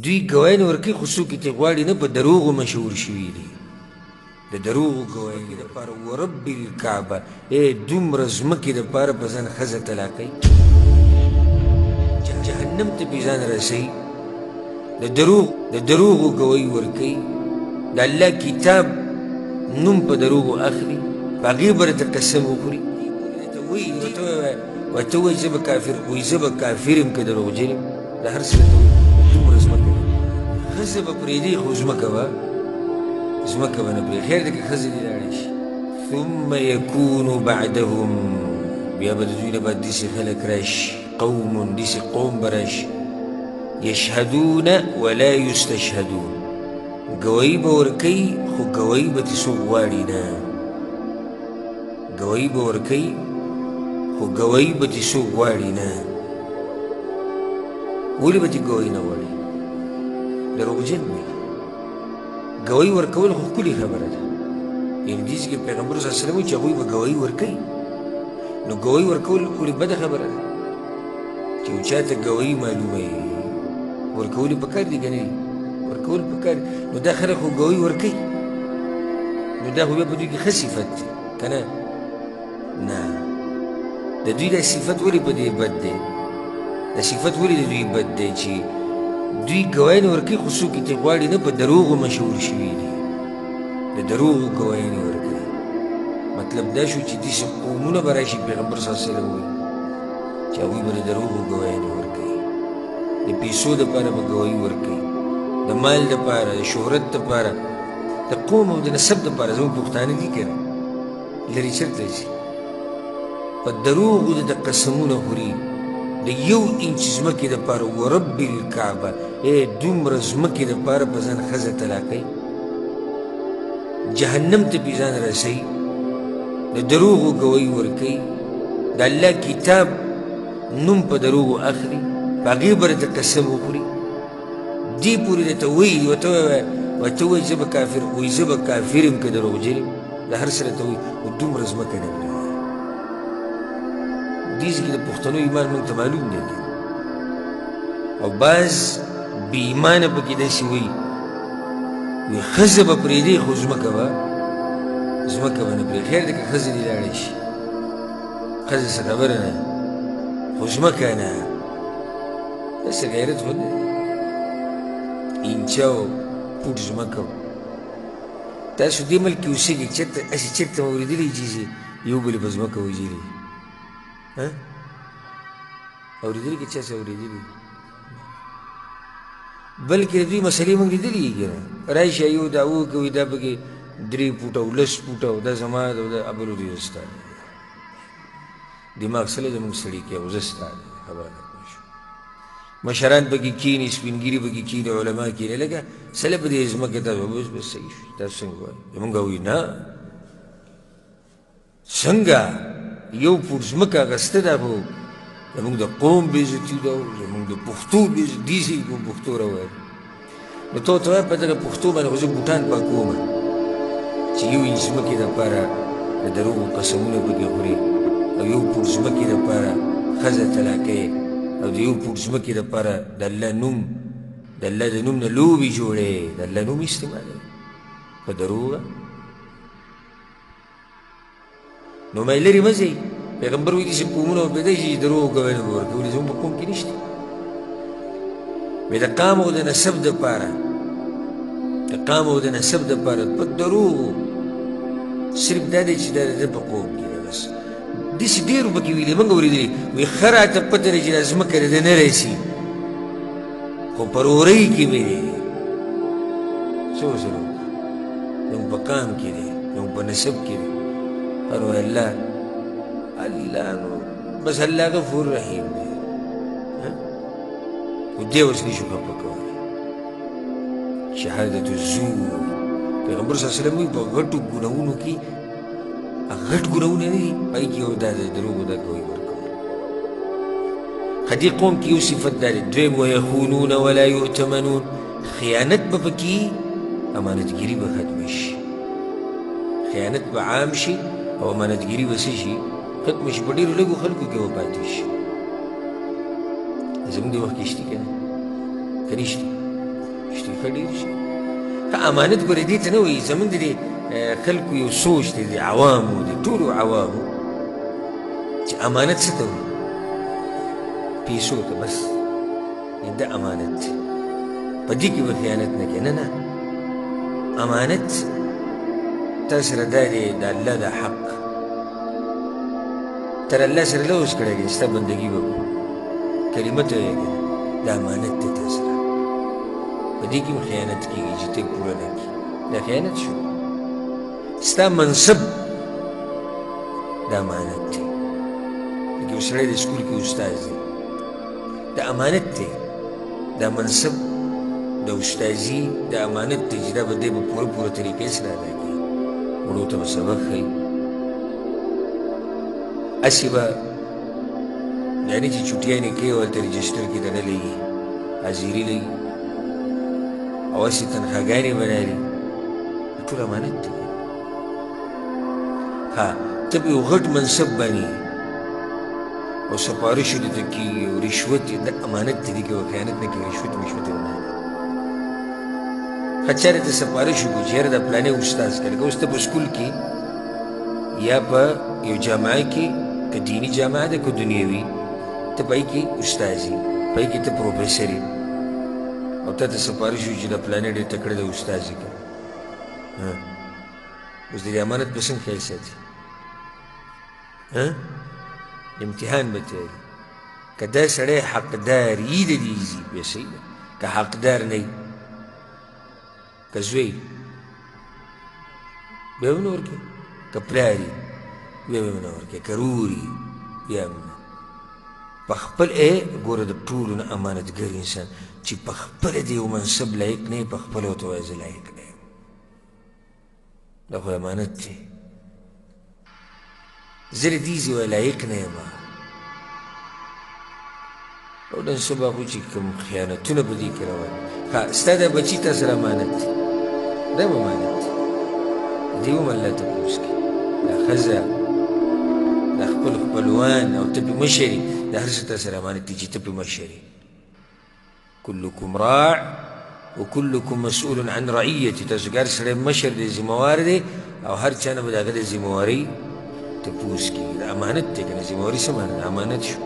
دوی ګواهیانې ورکوي خو څوک یې ترې غواړي نه، په دروغو مشهور شوي دي. د دروغو ګواهیانې دپاره ورب الکعبه ای دومره ځمکې دپاره په ځان ښځه طلاقوي، جهنم ته پې ځان رسوي. د دروغو ګواهي ورکوي، د الله کتاب نوم په دروغو اخلي، په هغې به راته قسم وخوري. ورته ووایي زه به کافر، وایي زه به کافر یم که دروغجن یم. د هر څه راته وایي دومره ځمکه ده، ښځه به پرېږدي خو ځمکه به نه پرېږدي. خیر دی که ښځه دې لاړه شي. ثم یکون بعدهم، بیا به د دوی نه بعد داسې خلک راشي، قوم داسې قوم به راشي، یشهدون ولا یستشهدون، ګواهي به ورکوي خو ګواهي به ترې څوک غواړي نه، ګواهي به ورکوي خو ګواهي به ترې څوک غواړي نه. ولې به ترې ګواهي نه غواړي؟ دروغجن وي. ګواهي ورکول خو ښکلې خبره ده، یعنې دې ځای کې پیغمبر صلی الله علیه وسلم وایي چې هغوی به ګواهي ورکوي، نو ګواهي ورکول ولې بده خبره ده؟ چې یو چا ته ګواهي معلومه وي ورکول یې پکار دي که نه دي؟ ورکول پکار دي. نو دا خلک خو ګواهي ورکوي، نو دا خو بیا په دوی کې ښه صفت دی که نه؟ نه، د دوی دا صفت ولې په دې بد دی؟ دا صفت ولې د دوی بد دی چې دوی ګواهیانې ورکوي خو څوک یې ترې غواړي نه، په دروغو مشهور شوي دي، د دروغو ګواهیانې ورکوي. مطلب دا شو چې داسې قومونه به راشي، پیغمبر صلی الله علیه وسلم وایي چې هغوی به د دروغو ګواهیانې ورکوي، د پیسو دپاره به ګواهي ورکوي، د مال دپاره، د شهرت دپاره، د قوم او د نسب دپاره. زموږ پښتانه دي که نه، لرې چېرته ځي، په دروغو د قسمونه خوري، د یو انچ ځمکې دپاره ورب الکعبه ای دومره ځمکې دپاره په ځان ښځه طلاقوي، جهنم ته پې ځان رسوي، د دروغو ګواهي ورکوي، د الله کتاب نوم په دروغو اخلي، په هغې به راته قسم وخوري. دې پورې راته وایي، ورته ووایي زه به کافر، وایي زه به کافر یم که دروغجن یم. د هر څه راته وایي خو دومره ځمکه نه پرېږدي. دې ځای کې د پښتنو ایمان موږ ته معلوم دی، او بعض بې ایمانه پکې داسې وایي، وایي ښځه به پرېږدي خو ځمکه به نه پرېږدي. خیر دی که ښځه دې لاړه شي، ښځه څه خبره نه، خو ځمکه نه. داسې غیرت خو نه دی، اینچه او پوټ ځمکه. تاسو دې ملک کې اوسېږئ، چېرته هسې چېرته مو اورېدلي چې یو بل یې په ځمکه وژلي؟ اورېدلي که چا څه اورېدلي؟ بلکې د دوی مسلې موږ لیدلي یې که نه، راشي یو دا وکوي، دا پکې 3 فوټه او 10 فوټه او دا زما ده او دا بل دی ستا دی. دماغ سره زموږ سړي کې او زه ستا دی، خبره نه پوه شو. مشران پکې کښېني، سپین ږیري پکې کښېني، علما کښېني، لکه سله په دې ځمکې تاسو بس بس صحیح شو، تاسو څنګه وایئ؟ زموږ وایي نه، څنګه یو فوټ ځمکه اخیستې ده، خو زموږ د قوم بېعزتي ده، زموږ د پښتو بېعزتي دي، چې کوم پښتو راوایي. نو ته ورته وایه په دغه پښتو باندې خو زه بوټان پاکوم چې یو انچ ځمکې دپاره د دروغو قسمونه پکې خوري، او یو فوټ ځمکې دپاره ښځه طلاقوي، او د یو فوټ ځمکې دپاره د الله نوم، د الله د نوم نه لوبې جوړوي، د الله نوم استعمالوي په دروغه. نو ما یې لرې مه ځئ. پیغمبر وایي داسې قومونه به پیدا شي چې دروغ ګواهي به ورکوي، ولې زموږ په قوم کې نشته. وایي د قام او د نسب دپاره، د قام او د نسب دپاره په دروغو صرف دا دی چې دا د ده په قوم کې دی بس. داسې ډېرو پکې ویلي، موږ اورېدلي، وایي ښه راته پته ده چې دا ځمکه د ده نه رسي، خو په رورۍ کې مې دی. څه ورسره وکړو؟ زموږ په قام کې دی، زموږ په نسب کې دی. هر وایي الله الله، نو بس الله غفور رحیم دی، خو دی اوس نشو خفه کولی. شهادت الزور، پیغمبر صلی الله علیه وسلم وایي په غټو ګناهونو کې غټ ګناهونه نه دي، په هغې کې یو دا د دروغو دا ګواهي ورکول. ښه دې قوم کې یو صفت دا دی. دویم ویخونون ولا یؤتمنون، خیانت به پکې، امانتګیري به ختمه شي، خیانت به عام شي او امانتګیري به څه شي؟ ختمه شي. په ډېرو لږو خلکو کې به پاتې شي. زموږ دې وخت کې شته که نه؟ که نشته؟ شته، ښه ډېر شي. ښه امانت ګورې دې ته نه وایي. زمونږ د دې خلکو یو سوچ دی، د عوامو، د ټولو عوامو، چې امانت څه ته وایي؟ پیسو ته، بس دا امانت دی، په دې کې به خیانت نه کوي. نه نه، امانت تا سره دا دی د الله د حق، تر الله سره لوظ کړی دی، ستا بندګي به کوو، کلمه ته وایې که نه، دا امانت دی تا سره، په دې کې هم خیانت کېږي چې ته یې پوره نه کړې، دا خیانت شو. ستا منصب دا امانت دی. لکه یو سړی د سکول کې استاد دی، دا امانت دی، دا منصب د استاذي د امانت دی چې دا به دی په پوره پوره طریقې سره ادا کوي، وړو ته به سبق ښیي، هسې به دا نه چې چوټیانې کوي او هلته رجسټر کې درنه لګي، حاضري لګي او هسې تنخواګانې به نه لري، دا ټول امانت دی. ها ته په یو غټ منصب باندې او سفارش یې درته کېږي او رشوت یې، دا امانت دی، دې کې به خیانت نه کوي، رشوت مشوت یې ونه اخلي. ښه چا درته سفارش وکړو چې یاره دا پلانی استاد که، لکه اوس ته په سکول کې یا په یو جامعه کې، که دیني جامعه ده که دنیوي، ته په هغې کې استاد یې، په هغې کې ته پروفیسر یې، او تا ته سفارش وشو چې دا پلانی ډېر تکړه دی استاد یې که. اوس د دې امانت به څنګه خیال ساتي؟ امتحان به تیاری. که دا سړی حقدار یي د دې ځي بیا صحیح ده، که حقدار نه وي، که زوی بیا هم نه ورکوي، که پلار یي بیا هم نه ورکوي، که ورور یي بیا هم نه. په خپل ګوره د ټولو نه امانتګر انسان چې په خپله د یو منصب لایق نه وي، په خپله ورته وایي زه لایق نه یم، دا خو امانت دی، زه له دې ځای لایق نه یم. او نن سبا خو چې کوم خیانتونه په دې کې روان دي، ښه ستا دا بچي تا سره امانت دی، دا هم امانت دی، دې هم الله تپوس کوي. دا ښځه، دا خپل خپلوان او ته پې مشر یې، دا هر څه تا سره امانت دی چې ته پې مشر یې. کلکم راع وکلکم مسؤول عن رعیتي، تاسو کې هر سړی مشر دی، ذمهوار دی، او هر چا نه به د هغه د ذمهوارۍ تپوس کېږي. دا امانت دی که نه، ذمهواري څه معنی ده؟ امانت شو.